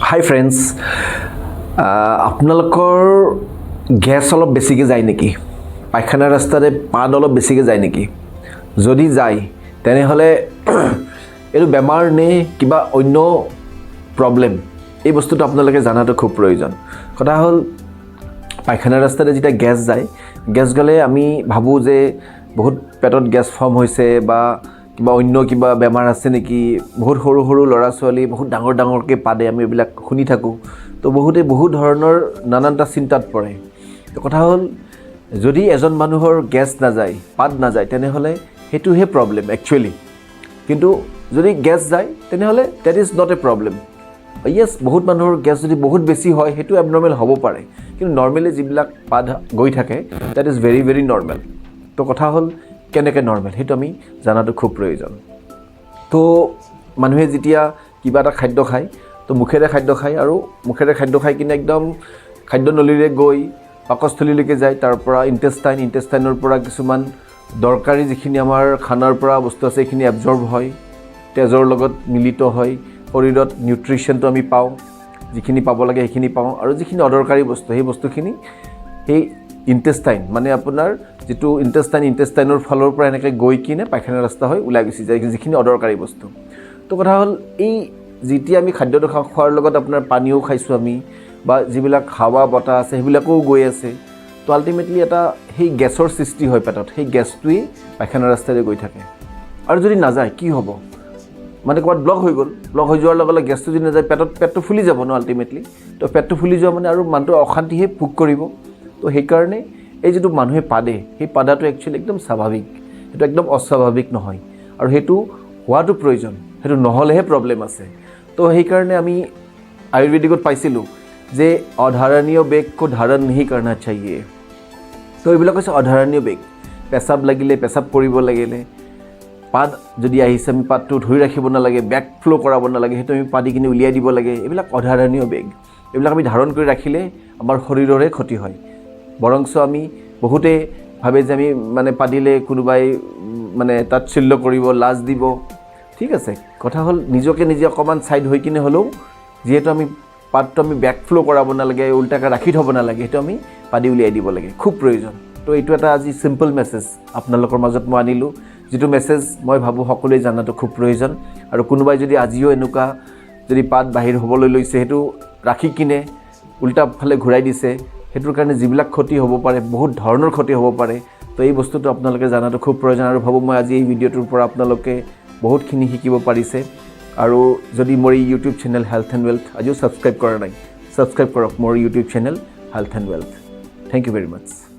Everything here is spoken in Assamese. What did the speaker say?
হাই ফ্ৰেণ্ডছ, আপোনালোকৰ গেছ অলপ বেছিকৈ যায় নেকি? পায়খানা ৰাস্তাৰে পাদ অলপ বেছিকৈ যায় নেকি? যদি যায়, তেনেহ'লে এইটো বেমাৰ নে কিবা অন্য প্ৰব্লেম, এই বস্তুটো আপোনালোকে জনাটো খুব প্ৰয়োজন। কথা হ'ল, পায়খানা ৰাস্তাতে যেতিয়া গেছ যায়, গেছ গ'লে আমি ভাবোঁ যে বহুত পেটত গেছ ফৰ্ম হৈছে বা কিবা অন্য কিবা বেমাৰ আছে নেকি। বহুত সৰু সৰু ল'ৰা ছোৱালী বহুত ডাঙৰ ডাঙৰকৈ পাদে, আমি এইবিলাক শুনি থাকোঁ। তো বহুতে বহুত ধৰণৰ নানানটা চিন্তাত পৰে। তো কথা হ'ল, যদি এজন মানুহৰ গেছ নাযায়, পাদ নাযায়, তেনেহ'লে সেইটোহে প্ৰব্লেম একচুৱেলি। কিন্তু যদি গেছ যায়, তেনেহ'লে that is not a problem. Yes, বহুত মানুহৰ গেছ যদি বহুত বেছি হয়, সেইটো এবনৰ্মেল হ'ব পাৰে। কিন্তু নৰ্মেলি যিবিলাক পাদ গৈ থাকে, that is very very normal. তো কথা হ'ল, কেনেকৈ নৰ্মেল, সেইটো আমি জনাটো খুব প্ৰয়োজন। তো মানুহে যেতিয়া কিবা এটা খাদ্য খায়, তো মুখেৰে খাদ্য খায় আৰু মুখেৰে খাদ্য খাই কিনে একদম খাদ্য নলীৰে গৈ পাকস্থলীলৈকে যায়। তাৰ পৰা ইণ্টেষ্টাইন, ইণ্টেষ্টাইনৰ পৰা কিছুমান দৰকাৰী যিখিনি আমাৰ খানাৰ পৰা বস্তু আছে, সেইখিনি এবজৰ্ব হয়, তেজৰ লগত মিলিত হয়, শৰীৰত নিউট্ৰিশ্যনটো আমি পাওঁ, যিখিনি পাব লাগে সেইখিনি পাওঁ। আৰু যিখিনি অদৰকাৰী বস্তু, সেই বস্তুখিনি সেই ইণ্টেষ্টাইন, মানে আপোনাৰ যিটো ইণ্টেষ্টাইন, ইণ্টেষ্টাইনৰ ফালৰ পৰা এনেকৈ গৈ কিনে পায়খানা ৰাস্তা হৈ ওলাই গুচি যায়, যিখিনি অদৰকাৰী বস্তু। তো কথা হ'ল, এই যেতিয়া আমি খাদ্যটো খাওঁ, খোৱাৰ লগত আপোনাৰ পানীও খাইছোঁ আমি বা যিবিলাক হাৱা বতাহ আছে, সেইবিলাকো গৈ আছে। তো আল্টিমেটলি এটা সেই গেছৰ সৃষ্টি হয় পেটত, সেই গেছটোৱেই পায়খানা ৰাস্তাৰে গৈ থাকে। আৰু যদি নাযায় কি হ'ব? মানে ক'ৰবাত ব্লক হৈ গ'ল। ব্লক হৈ যোৱাৰ লগে লগে গেছটো যদি নাযায় পেটত, পেটটো ফুলি যাব ন আল্টিমেটলি। তো পেটটো ফুলি যোৱা মানে আৰু মানুহটো অশান্তিহে ভোগ কৰিব। তো সেইকাৰণে এই যিটো মানুহে পাদে, সেই পাদাটো একচুৱেলি একদম স্বাভাৱিক, সেইটো একদম অস্বাভাৱিক নহয় আৰু সেইটো হোৱাটো প্ৰয়োজন। সেইটো নহ'লেহে প্ৰব্লেম আছে। তো সেইকাৰণে আমি আয়ুৰ্বেদিকত পাইছিলোঁ যে अधारणीय वेग को धारण नहीं करना चाहिए। তো এইবিলাক হৈছে অধাৰণীয় বেগ। পেচাব লাগিলে পেচাব কৰিব লাগিলে, পাদ যদি আহিছে, আমি পাদটো ধৰি ৰাখিব নালাগে, বেক ফ্ল' কৰাব নালাগে, সেইটো আমি পাদি কিনে উলিয়াই দিব লাগে। এইবিলাক অধাৰণীয় বেগ। এইবিলাক আমি ধাৰণ কৰি ৰাখিলে আমাৰ শৰীৰৰে ক্ষতি হয়। বৰঞ্চ আমি বহুতে ভাবে যে আমি মানে পাদিলে কোনোবাই মানে তাচ্ছিল্য কৰিব, লাজ দিব। ঠিক আছে, কথা হ'ল নিজকে নিজে অকণমান ছাইড হৈ কিনে হ'লেও, যিহেতু আমি পাদটো আমি বেক ফ্ল' কৰাব নালাগে, উল্টাকৈ ৰাখি থ'ব নালাগে, সেইটো আমি পাদি উলিয়াই দিব লাগে, খুব প্ৰয়োজন। তো এইটো এটা আজি চিম্পল মেছেজ আপোনালোকৰ মাজত মই আনিলোঁ, যিটো মেছেজ মই ভাবোঁ সকলোৱে জনাটো খুব প্ৰয়োজন। আৰু কোনোবাই যদি আজিও এনেকুৱা যদি পাদ বাহিৰ হ'বলৈ লৈছে, সেইটো ৰাখি কিনে উল্টা ফালে ঘূৰাই দিছে, সেইটোৰ কাৰণে যিবিলাক ক্ষতি হ'ব পাৰে, বহুত ধৰণৰ ক্ষতি হ'ব পাৰে। তো এই বস্তুটো আপোনালোকে জনাটো খুব প্ৰয়োজন আৰু ভাবোঁ মই আজি এই ভিডিঅ'টোৰ পৰা আপোনালোকে বহুতখিনি শিকিব পাৰিছে। আৰু যদি মোৰ এই YouTube channel health and wealth আজিও ছাবস্ক্ৰাইব কৰা নাই, ছাবস্ক্ৰাইব কৰক মোৰ YouTube channel health and wealth. Thank you very much.